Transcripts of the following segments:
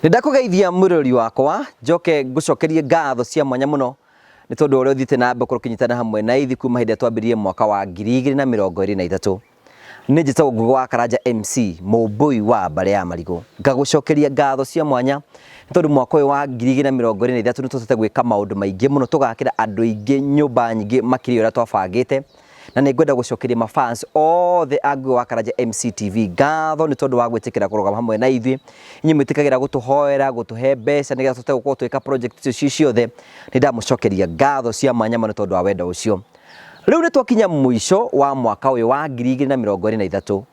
Nĩ ndakũgeithia mwĩroreri wakwa, njoke ngũcokerie ngatho cia mwanya mũno nĩ tondũ ũrĩa ũthiĩte na mbere gũkorwo ũkĩnyitana hamwe na ithuĩ kuma hĩndĩ ĩrĩa twambĩrĩirie mwaka wa 2023. Nĩ njĩtagwo Ngũgĩ wa Karanja MC, mũmbũi wa mbarĩ ya Marigũ. Ngagũcokeria ngatho cia mwanya nĩ tondũ mwaka ũyũ wa 2023 nĩ tũhotete gwĩka maũndũ maingĩ mũno, tũgakĩra andũ aingĩ nyũmba nyingĩ makĩria ũrĩa twabangĩte. Na nĩ ngwenda gũcokeria mafans othe a Ngũgĩ wa Karanja MC TV ngatho nĩ tondũ wa gwĩtĩkĩra kũrũgama hamwe na ithuĩ. Inyuĩ mwĩtĩkagĩra gũtũhoera, gũtũhe mbeca nĩgetha tũhote gũkorwo tũgĩka project icio ciĩ ciothe. Nĩ ndamũcokeria ngatho cia mwanya mũno nĩ tondũ wa wendo ũcio. Rĩu nĩ twakinya mũico wa mwaka ũyũ wa 2023.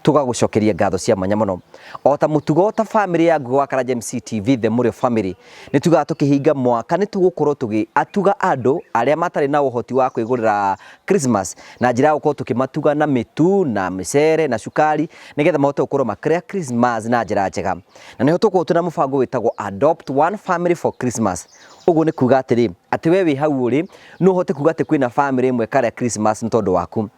Tũgagũcokeria ngatho cia mwanya mũno. O ta mũtugo ta family ya Ngũgĩ wa Karanja MC TV, The Mũrĩo Family, nĩ tugaga tũkĩhinga mwaka nĩ tũgũkorwo tũgĩatuga andũ arĩa matarĩ na ũhoti wa kwĩgũrĩra Christmas na njĩra ya gũkorwo tũkĩmatuga na mĩtu na mĩcere na cukari nĩgetha mahote gũkorwo makĩrĩa Christmas na njĩra njega. Na nĩho tũgũkorwo twĩna mũbango wĩtagwo Adopt One Family for Christmas. Ũguo nĩ kuga atĩrĩ, atĩ we wĩ hau ũrĩ no ũhote kuga atĩ kwĩna family ĩmwe ĩkarĩa Christmas nĩ tondũ waku.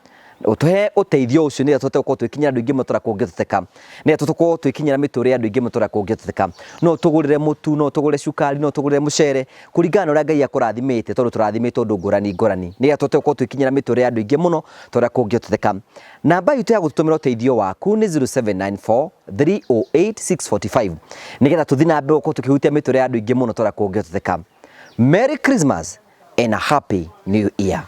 Ũtũhe ũteithio ũcio nĩgetha tũhote gũkorwo twĩkinyĩra andũ aingĩ mũno tũrĩa kũngĩhoteka, nĩgetha tũkorwo twĩkinyĩra mĩtũrĩre ya andũ aingĩ mũno tũrĩa kũngĩhoteka. No ũtũgũrĩre mũtu, no ũtũgũrĩre cukari, no ũtũgũrĩre mũcere, kũringana na ũrĩa Ngai akũrathimĩte tondũ tũrathimĩtwo ũndũ ngũrani ngũrani, nĩgetha tũhote gũkorwo twĩkinyĩra mĩtũrĩre ya andũ aingĩ mũno tũrĩa kũngĩhoteka. Namba itũ ya gũtũtũmĩra ũteithio waku nĩ 0794 308 645 nĩgetha tũthiĩ na mbere gũkorwo tũkĩhutia mĩtũrĩre ya andũ aingĩ mũno tũrĩa kũngĩhoteka. Merry Christmas and a Happy New Year.